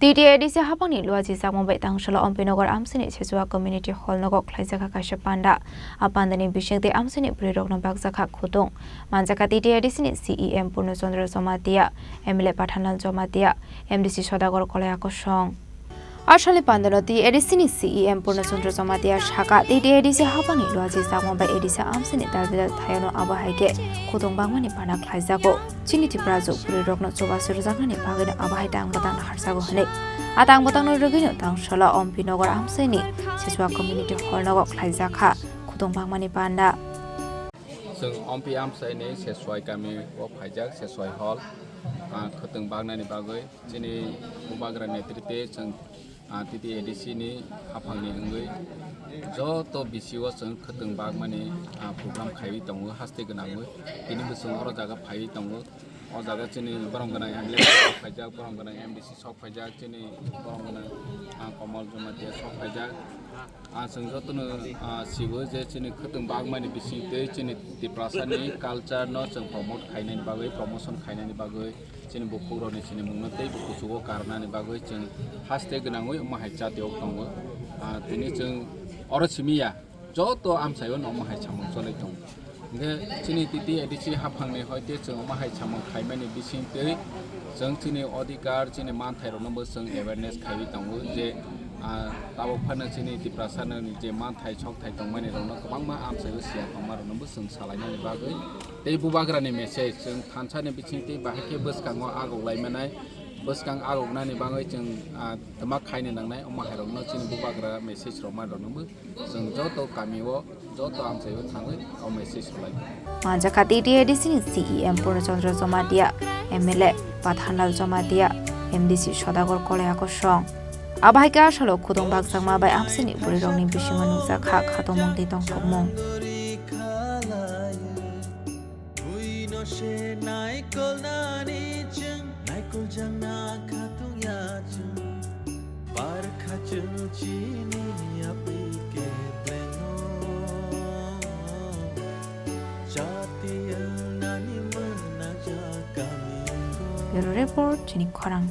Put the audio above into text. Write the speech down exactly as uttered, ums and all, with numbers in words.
T T A D C haphangni luaji chakmung bai tangsola Ompinagar amchaini Sechua Community Hall nogo khlaijakha kaisa panda. A pandani bisingtwi amchaini bwrwirokno bakjakha khutung. Manjakha T T A D C ni C E M Purno Chandra Jamatia, M L A Pathanlal Jamatia, M D C Sodagar Kolai Akosong. Aswkni pandano T T A D C ni C E M Purno Chandra Jamatia sakha, T T A D C haphangni luaji chakmung bai A D C amchaini dalbidal thayano abo hai khe khutung bangmani panda khlaijago. Chini Tiprajwk bwrwirokno chubachu rwjaknani bagwino abo hai tang bwtang naharjago hwnwi. A tang bwtangno rwgwino tangsola Ompinagar amchaini Sechua Community Hall nogo khlaijakha khutung bangmani panda. Chwng Ompi amchaini Sechua kami o phaijak, Sechua Hall, ah, khutung baknani bagwi chini Bubagra netritwe chwng ah, T T A D C ni haphangni wngwi joto B C o chwng khutung bakmani, ah, program khaiwi tongo haste gwnangwi. Tini bo chwng oro jaga phaiwi tongo. O jaga chini borong gwnang M L A sok phaijak, borong gwnang M D C sok phaijak, chini borong gwnang, ah, Komol Jamatia sok phaijak. Ah, chwng jotono, ah, sibo je chini khutung bakmani bisingtwi chini Tiprasani culture no chwng promote khainani bagwi, promotion khainani bagwi, chini buphukrokni sinimungno teibo kuchugo karnani bagwi chwng haste gwnangwi omo hai chati ok tongo. Ah, tini chwng oro simi ya, joto amchaio no omo hai samung choli tongo. Hwnkhe chini T T A D C haphangni hoite chwng omo hai samung khaimani bisingtwi chwng chini odhikar, chini manthairokno bo chwng awareness khaiwi tongo je, ah, tabuk phano chini Tiprasani je manthai sokthai tongmani rokno kwbangma amchaio siya tongmarokno bo chwng salainani bagwi. Tei Bubagrani message, chwng thansani bisingtwi bahai khe bwskango agok lai manai, bwskang agoknani bagwi chwng, ah, twma khaina nangnai, omo hairokno chini Bubagra message rok ma rwknai, chwng joto kamio, joto amchaio thangwi o message rwlai. Manjakha T T A D C ni C E M Purno Chandra Jamatia, M L A Pathanlal Jamatia, M D C Sodagar Kolai Akosong. Abo hai khe asalo khutung bakjakma bai amchaini bwrwirokni bisingo nukjakha khatungmung tei tongthokmung. Buino se naikolnani chwng, naikoljakna khatungya chwng, barkha chwng chini yapri keplengno, chati wngnani mwnajak kami wngkha. Bureau Report, Chini Khorang.